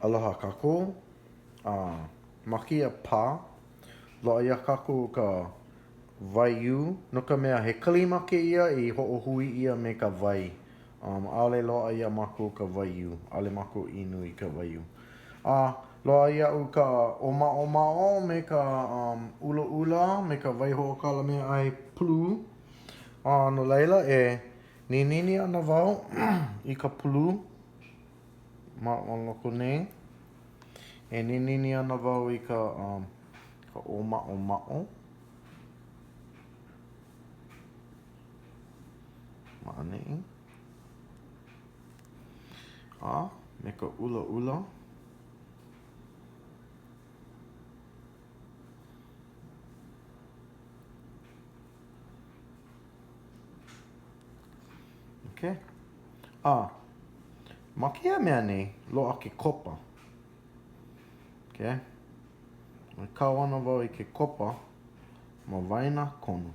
Aloha kākou. A ma kēia pā, loaʻa iā kākou ka waiū, no ka mea, he kalima kēia i hoʻohui ʻia me ka wai. Um, ʻaʻole loaʻa iā mākou ka waiū, ʻaʻole mākou inu i ka waiū. A loaʻa iaʻu ka ʻōmaʻomaʻo me ka um, ʻulaʻula me ka waihoʻokala meaʻai polū. A no laila, e ninini ana wau i ka polū ma loko nei. E ninini ana wau i ka um, ka ʻōmaʻomaʻo. Ma ʻaneʻi. A me ka ʻulaʻula. Okay. A, ma kēia mea nei, loaʻa ke kopa. Okay. E kau ana wau i ke kopa ma waena konu.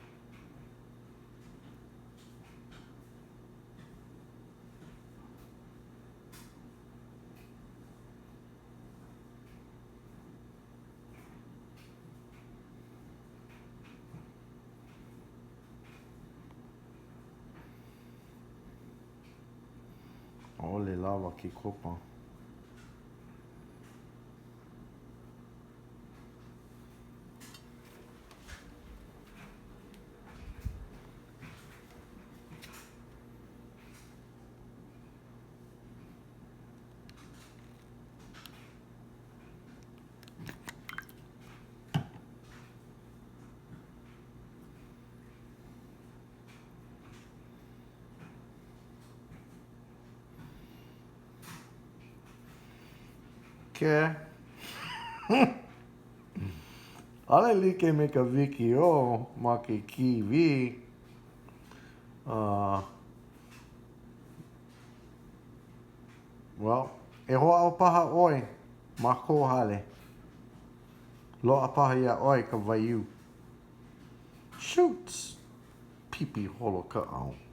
ʻAʻole lawa ke kopa. Ke. ʻAʻole like me ka wikiō ma ke kīwī. Uh, well, e hoʻāʻo paha ʻoe ma kou hale. Loaʻa paha iā ʻoe ka waiū. Shoots! Pipi holo kaʻao.